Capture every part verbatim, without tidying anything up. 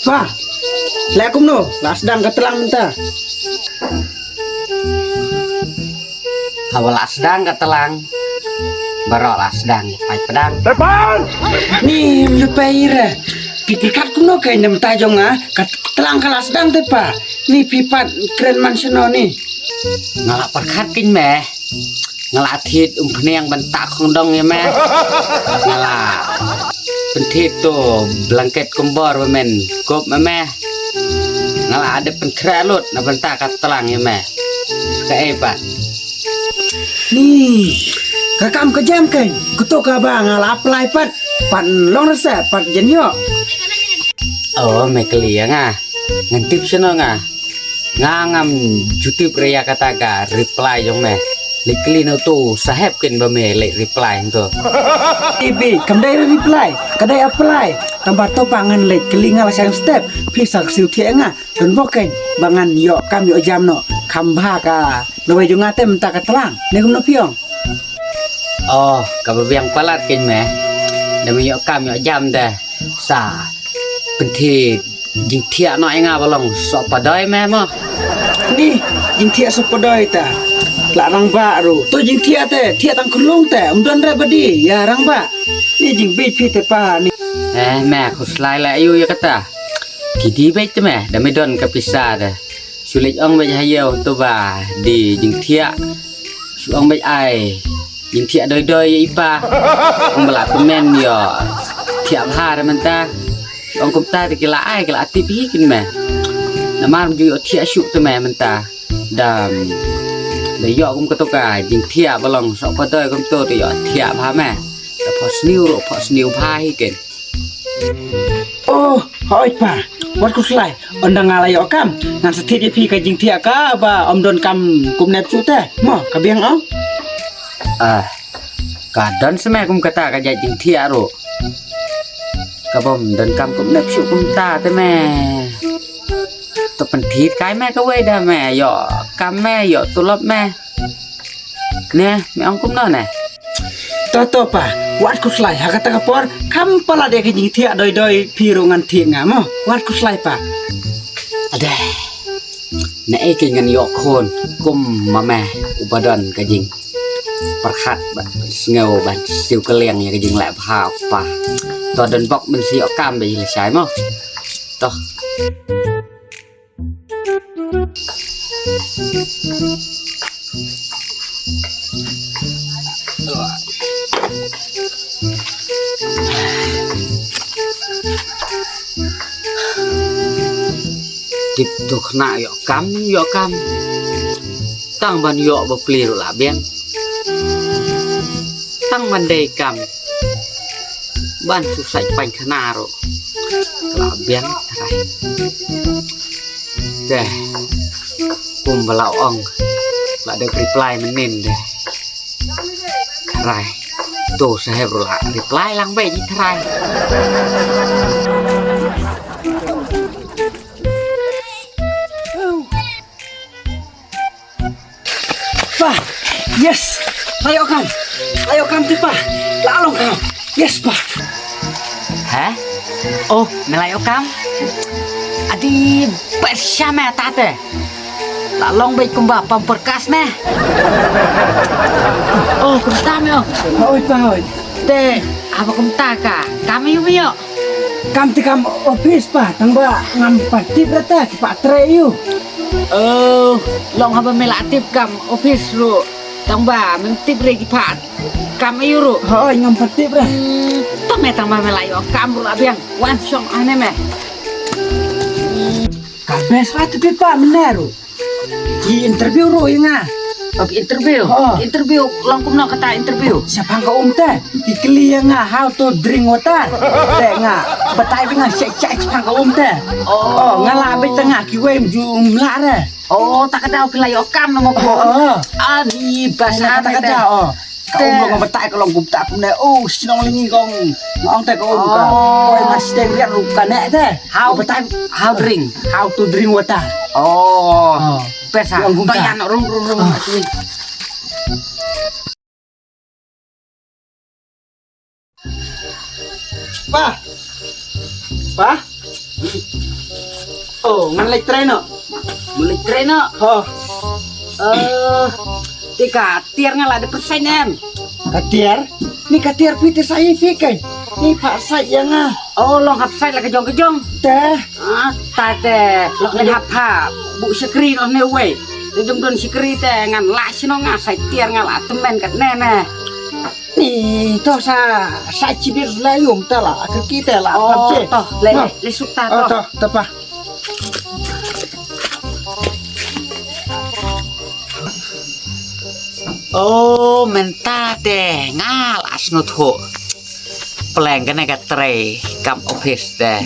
Pa, la kumno, la sdang ka tlang mynta. Haba la sdang ka tlang, baroh la sdang ïa pait pdang. Ni mle pei re. Phi pyrkhat kumno ka ïa mynta jong nga, ka tlang ka la sdang te pa. Ni phi pat kren man shano ni. Nga la pyrkhat kein me. Nga la thied umphniang ban tak khongdong ïa me. Nga la pynthied to blanket kumbor ba men kup ma me. Nga la dep pynkhreh lut na bynta ka tlang ïa me. Kaei pat? Ni ka kam ka jam kein. Kato kaba nga la apply pat. Pat long rasa pat jan ïoh. Oh, me kylli ïa nga. Ngan tip shano nga. Nga ngam ju tip re ïa kata ka reply jong me. Leit kylli na uto u saheb kein ba me leit reply hangto. Ibi, kam dei re reply, ka dei apply. Tang ba to pa ngan leit kylli nga la shang step. Phi sa ksiew thiah nga. Don bok kein ba ngan ïoh kam ïoh jam noh. Kham bha ka lawei jong nga te mynta ka tlang. Ne kumno phi ong? Oh, kaba biang palat kein me. Da me ïoh kam ïoh jam de. Sa pynthied jingthiah noh ïa nga ba long soh padoi me mo. Ni jingthiah soh padoi ta. La rangbah ruh. To jingthiah te, thiah tang khunlung te. Ym don re ba die ïa rangbah. Ni jingbit phi te pa ni. Eh, me khuslai la ïa u ïa kata. Ki die beit te me, da me don ka pisa de. Shu leit ong beit ha ïew to ba die jingthiah. Shu ong beit ai jingthiah doi doi ïa i pa. Ong ba la tymmen ïoh thiah bha re mynta. Shu ong kumta te ki la ai ki la tip hi kein me. Namar ym ju ïoh thiah shuh te me mynta. Dam. Da ïoh kum kato ka jingthiah ba long soh padoi kumto te ïoh thiah bha me. Da phohsniew ruh phohsniew bha hi kein. Oh, hooid pa. Wat khuslai. Ynda nga la ïoh kam, ngan sa thied ïa phi ka jingthiah kaba ym don kam kumne shuh te. Mo, ka biang ong? Ah, ka don sa me kum kata ka jait jingthiah ruh. Kaba ym don kam kumne shuh kumta te me. To pynthied kai me kawei da me. Ïoh kam me, ïoh tulop me. Ne, me ong kumno ne? To to pa, wat khuslai, ha kata ka por kham palat ïa ka jingthiah doi doi phi ruh ngan thied nga mo. Wat khuslai pa. Ade. Naei kein ngan ïoh khun kum ma me uba don ka jingpyrkhat ban sngew ban siew kylliang ïa ka jingleh bha pa. To don bok ban siew kam ba ïa lashai mo. To. Tip to khynnah ïoh kam, ïoh kam. Tang ban ïoh bapli ruh la biang. Tang ban dei kam. Ban shu sait paiñ khana ruh. Ka la biang trai. Te. Kum ba la ong. La dep reply mynnin de. Trai. To saheb ruh la reply lang beit ji trai. Pa, yes. La ïoh kam. La ïoh kam te pa. La long kam. Yes pa. Hä? Oh, me la ïoh kam. Adi, pyrshah me ta te. La long beit kumba pam pyrkas me. Oh, kumta me oh. Hooid pa hooid. Te, haba kumta ka kam ïu me ïoh. Kam te kam office pa, tang ba ngam pat tip ra ta ki pat trei ïu. Oh, long haba me la tip kam office ruh. Tang ba mem tip re ki pat kam ïu ruh. Hooid, ngam pat tip re. Hmm, tang me tang ba me la ïoh kam ruh la biang. Wan shong ane me. Ka best pa tu pa mynne ruh. Ki interview ruh ïa nga. Oh, ki interview. Oh. Interview long kumno kata interview? Shaphang ka um te. Ki kylli ïa nga how to drink water. Te nga batai beit nga shai shai shaphang ka um te. Oh. Oh, nga lah beit te nga kiwei ym ju ym lah re. Oh, ta ka daw phi la ïoh kam na mo ko. Oh, oh. Ani basa ta ka daw. Oh. Ka um long batai ka long kumta kumne. Oh, shnong lyngi kong. Nga ong te ka um ka. Oh. Oi, mar sdang riat ruh ka ne te. How, batai how drink? How to drink water. Oh. Oh. Pesa. Yang kumta. Toyan rung rung rung. Oh. Sini. Pa. Pa. Oh, ngan leit trei noh. Ngan leit trei noh. Ho. Eh, te ka tiar nga la dep pyrshah em. Ka tiar? Ni ka tiar phi te sa ïa phi kein. Ni pha sa ïa nga. Oh, long hap sa la ka jong ka jong. Te. Ah, ta te. Long ni hap hap. Bu shakri long ne wei. Te jong don shakri te ngan la shnong nga sa tiar nga la tymmen kat ne ne. Ni to sa sa chibit la yum ta la ka ki te la. Oh, to le le suk ta to. To to pa. Oh, mynta te nga la sngewthuh. Pleng kane ka trei kam office te.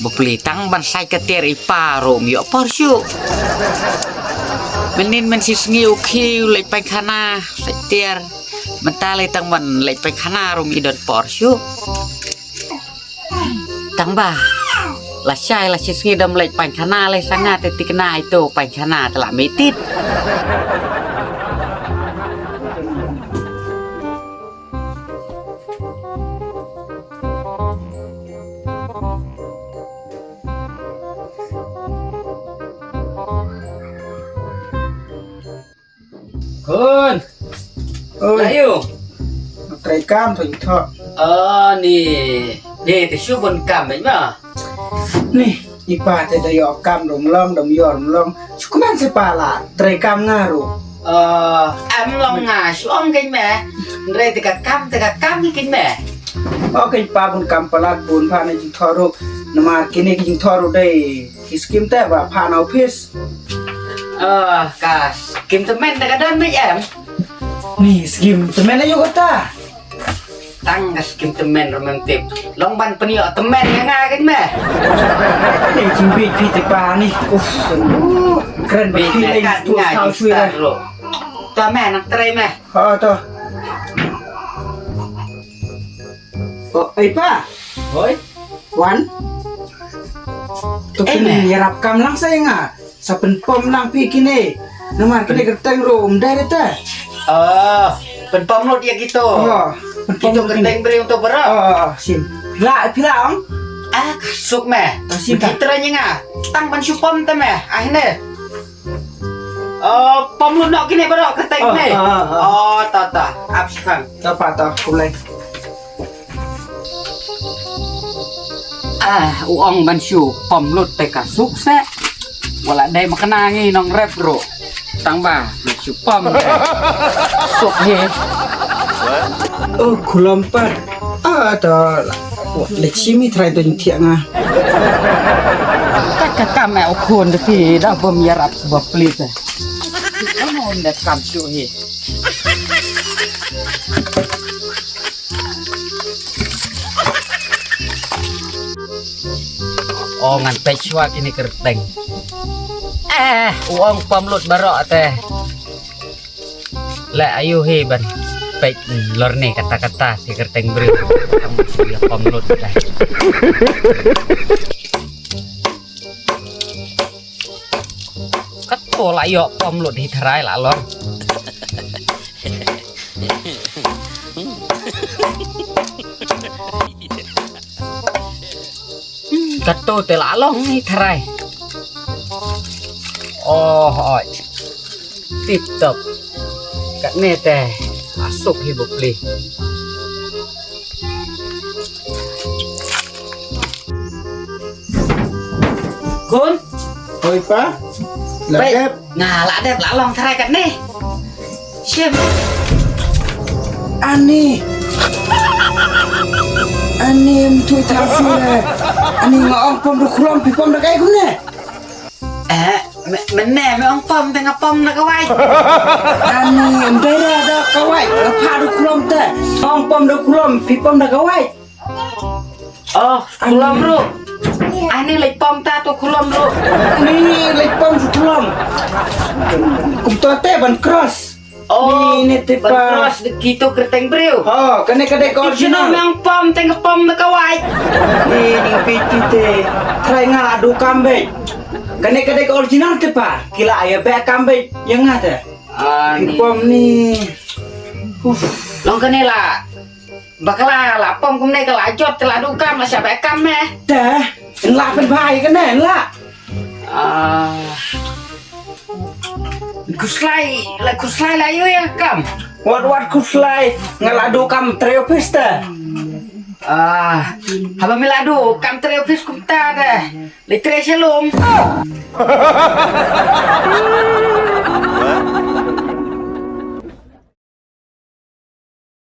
Bapli tang ban sai ka tiar i pa rum ïoh por shu. Mynnin men si sngi u khi u leit paikhana sai tiar. Mynta le tang ban leit paikhana rum i don por shu. Tang ba la shai la shisngi dom leit paikhana le sanga te tikna ito paikhana te la mitit. Khun. Oi. Ayo. Trei kam to ito. Ah, ni. Ni te shu bun kam bad ma. Ni, i pa te da ïoh kam dom long dom ïoh dom long. Shu kmen se pa la trei kam nga ruh. Ah, am long nga shu ong kein me. Ndrei te ka kam te ka kam ni kein me. O kein pa bun kam palat bun pa ne jingthoh ruh. Namar kine ki jingthoh ruh dei ki skim te ba pha na office. Ah, ka skim tymmen da ka don bad em. Ni skim tymmen ayo kata. Tang ka skim tymmen romantic. Long ban pynïoh tymmen ïa nga kein me. Ni jingbit phi te pa ni. Uf. Kren bit phi lei tu tau shui ra. To me nak trei me. Ha to. Oh, ai pa. Hoi. Wan. Tu kini ïarap kam lang sa ïa nga. Sa pynpom lang phi kine. Namar kine kyrteng ruh um dei te. Ah, pynpom lut ïa kito. Oh, pynpom kito lut kyrteng briew to baroh. Oh, sim. Phi la, phi la ong? Ah, ka suk me. Ah, sim ta. Kito nya nga. Tang ban shu pom te me. Ah, ne. Oh, pom lut noh kine baroh kyrteng ne. Oh, ta ta. Ap shan. Ta pa ta, kumlai. Ah, u ong ban shu pom lut te ka suk se. Wala dei makna ngi nong rep ruh. Tang ba shu pom te. Suk he. Oh, khulom pat. Ah, ta. Lek simi trai don thiang ah. Ka ka kam eh u khun de ti da bom ïarap ba plit eh. Ono de kam shu he. Oh, ngan peit shuwa kine kyrteng. Eh, u ong pom lut baroh te. Le ayu hi ban peit lor ne kata kata si kyrteng briew. Ang shu ïa pom lut te. Kato la ïoh pom lut hi tharai la long. Kato te la long hi tharai. Oh, oi. Tip top. Katne te. Asuk hi bupli. Khun. Hoi pa. La dep. Nga la dep la long tharai katne. Shim. Ani. Ani em tu tharai sure. Ani nga ong pom da khulom phi pom da kai kumne. Eh, me, mynne me ong pom te nga pom da ka wai. Ani em dei da ka wai. Nga pha da khulom te. Ong pom da khulom phi pom da ka wai. Oh, khulom ruh. Ani leit pom ta tu khulom ruh. Ani leit pom tu khulom. Kumto te ban cross. Oh, ni ne te ban pa cross de kito kyrteng briew. Oh, kane ka dei ka original. Nang pom te nga pom na ka wai. Ni ni piti te. Try nga la du kam be. Kane ka dei ka original te pa. Kila aya be kam be. Yang nga te. Ah, ni pom ni. Uf. Long kane la. Bakla la pom kumne ka la jot, ka la duh kam, la shah beh kam me. Te, yn lah pynbha ïa kane, yn lah. Ah. Khuslai, la khuslai la ïoh ïa kam. Wat wat khuslai, nga la duh kam trei office te. Ah, haba me la duh kam trei office kumta te. Leit trei sha lum.